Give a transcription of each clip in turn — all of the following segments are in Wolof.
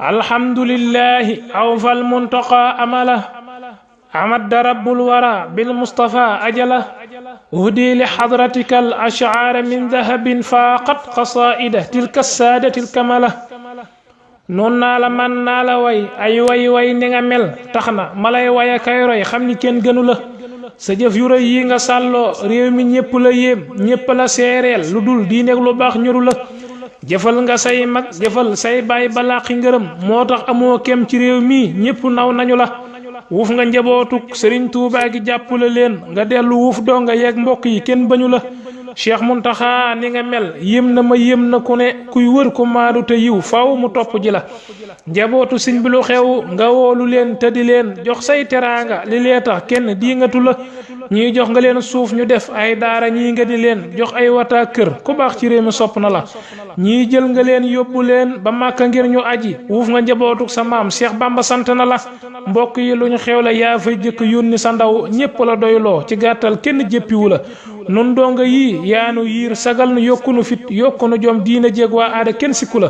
الحمد لله أوفى المنتقى أمله أمد رب الورى بالمصطفى أجله أهدي لحضرتك الأشعار من ذهب فاقت قصائده تلك السادة الكمله noon naa la man naa la way ay way ni nga mel tax na ma lay way a kay roy xam ni kenn gënu la sa jëf yu rëy yi nga sàlloo réew mi ñépp la yéem ñépp la seereel lu dul diineeg lu baax ñoru la jëfal nga say mag jëfal say baay ba làqi ngërëm moo tax amoo kem ci réew mi ñépp naw nañu la wuuf nga njabootuk sëriñ Tuubaa gi jàppale leen nga dellu wuuf doo nga yeeg mbokk yi kenn bañu la Cheikh Muntaxa ni nga mel yéem na ma yéem na ku ne kuy wër ko maadu te yiw faw mu topp ji la njabootu sëñ bi lu xew nga woolu leen te di leen jox say teraanga li lee tax kenn diingatu la ñii jox nga leen suuf ñu def ay daara ñii nga di leen jox ay wataa kër ku baax ci réew mi sopp na la ñii jël nga leen yóbbu leen ba màkka ngir ñu aji wuuf nga njabootuk sa maam Cheikh Bamba sant na la mbokk yi lu ñu xew la yaa fay jëkk yónni sa ndaw ñépp la doyloo ci gàttal kenn jéppiwu la nun donga yii yaanu yiir sagal nu yokkunu fit yokkunu jom diina jéeg waa aada kenn sikku la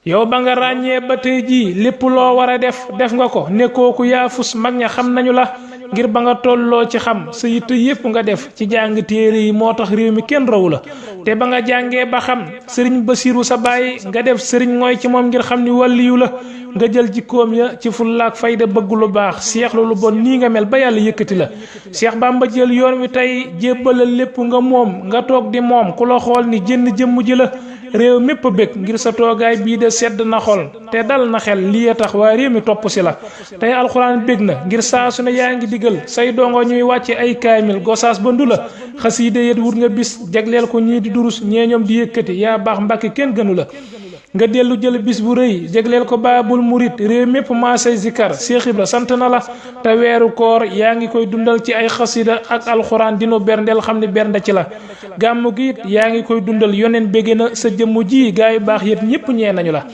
yow ba nga ràññee ba tey jii lépp loo war a def nga ko nekkooku yaafus mag ña xam nañu la ngir ba nga tolloo ci xam sa yitte yépp nga def ci jàng téere yi moo tax réew mi kenn rawu la te ba nga jàngee ba xam sëriñ Basiiru sa baay nga def sëriñ mooy ci moom ngir xam ni wàlliyu la nga jël jikkoom ya ci fullaak fayda bëgg lu baax seexlu lu bon nii nga mel ba yàlla yëkkati la Cheikh Bamba jël yoon wi tey jébbalal lépp nga moom nga toog di moom ku la xool ni jënn jëmm ji la réew mépp bëgg ngir sa toogaay bii de sedd na xol te dal na xel lii tax waa réew mi topp si la tey alxuraan bëgg na ngir saa su ne yaa ngi digal say dongo ñuy wàcce ay kaamil gosaas ba ndu la xasiide yet wut nga bis jagleel ko ñii di durus ñee ñoom di yëkkati yaa baax mbàkki kenn gënu la nga dellu jël bis bu rëy jagleel ko baabul murit réew mépp maasay zikar Seex Ibra sant na la te weeru koor yaa ngi koy dundal ci ay xasida ak alxuraan dinu berndeel xam ni bernde ci la gàmmu gi it yaa ngi koy dundal yoneen bégge na sa jëmm ji gaa yu baax yépp ñépp ñee nañu la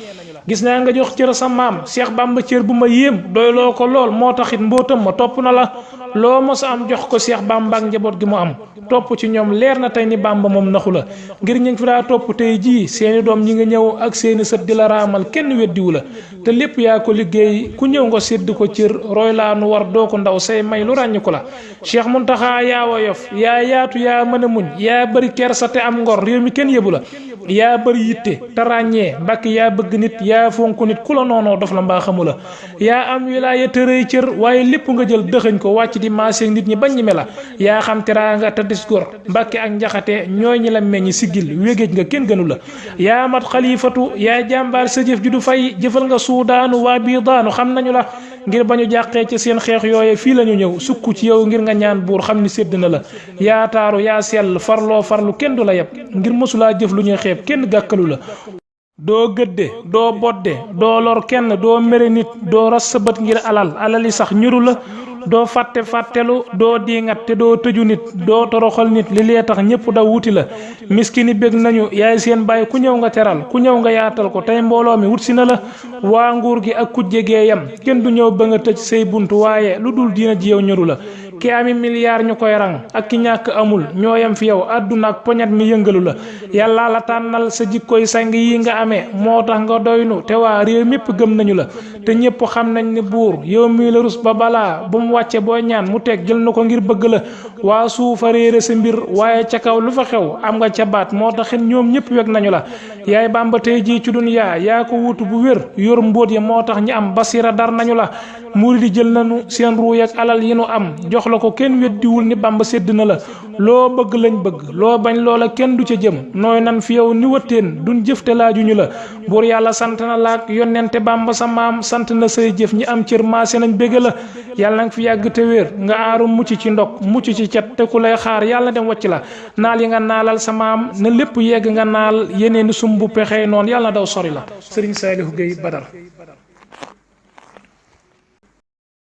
gis naa nga jox cër sa maam Cheikh Bamba cër bu ma yéem doyloo ko lool moo taxit mbootam ma topp na la loo mos a am jox ko Cheikh Bamba ak njaboot gi mu am topp ci ñoom leer na tey ni Bamba moom naxu la ngir ñu ngi fi daa topp tey jii seeni doom ñi nga ñëw ak seeni sët di la raamal kenn weddiwu la te lépp yaa ko liggéey ku ñëw nga sédd ko cër roy laa nu war doo ko ndaw say may lu ràññ ko la Cheikh Muntaxa yaa woyof yaa yaatu yaa mën a muñ yaa bëri kersa te am ngor réew mi kenn yëbu la yaa bëri yitte te ràññee mbàkk yaa bëgg nit yaa fonk nit ku la noonoo dof la mbaa xamu la yaa am wilaaya te rëy cër waaye lépp nga jël dëxëñ ko wàcc di maaseeg nit ñi bañ ñi me la yaa xam teraanga te dis gor mbàkke ak njaxate ñooy ñi la meññ siggil wégéej nga kenn gënu la yaa mat xalifatu yaa jàmbaar sa jëf ju du fay jëfal nga suudaanu waa bii daanu xam nañu la ngir ba ñu jàqee ci seen xeex yooye fii la ñu ñëw sukk ci yow ngir nga ñaan buur xam ni sédd na la yaa taaru yaa sell farloo farlu kenn du la yeb ngir mësulaa jëf lu ñuy xeeb kenn gàkkalu la doo gëdde doo bodde doo lor kenn doo mere nit doo ras sa bët ngir alali sax ñuru la doo fàttelu doo diingat te doo tëju nit doo toroxal nit li lee tax ñépp daw wuti la miskini bég nañu yaay seen bàyyi ku ñëw nga teral ku ñëw nga yaatal ko tey mbooloo mi wut si na la waa nguur gi ak kujje gee yam kenn du ñëw ba nga tëj say bunt waaye lu dul diina ji yow ñoru la ki ami milliard ñu koy rang ak ki ñàkk amul ñoo yam fi yow àdduna ak poñat mi yëngalu la yàlla la tànnal sa jikkoy sang yi nga amee moo tax nga doynu te waa réew mépp gëm nañu la te ñépp xam nañ ni buur yow mii la rus ba balaa bu mu wàcce boo ñaan mu teg jël na ko ngir bëgg la waa suufa réere sa mbir waaye ca kaw lu fa xew am nga ca baat moo taxit ñoom ñépp weg nañu la yaay Bamba tey jii ci duniyaa yaa ko wutu bu wér yor mbóot ya moo tax ñi am basira dar nañu la murid jël nañu seen ruuy ak alal yi nu am jox la ko kenn weddiwul ni Bamba sédd na la loo bëgg lañ bëgg loo bañ loola kenn du ca jëm nooy nan fi yow ni wëttéen duñ jëf te laajuñu la buur yàlla sant na laak yonente Bamba sa maam sant na say jëf ñi am cër maase nañ bégg la yàlla nga fi yàgg te wér nga aaru mucc ci ndog mucc ci cat te ku lay xaar yàlla dem wàcc la naal yi nga naalal sa maam na lépp yegg nga naal yeneen sumbu pexe noonu yàlla na daw sori la Serigne Saliou Gueye Badar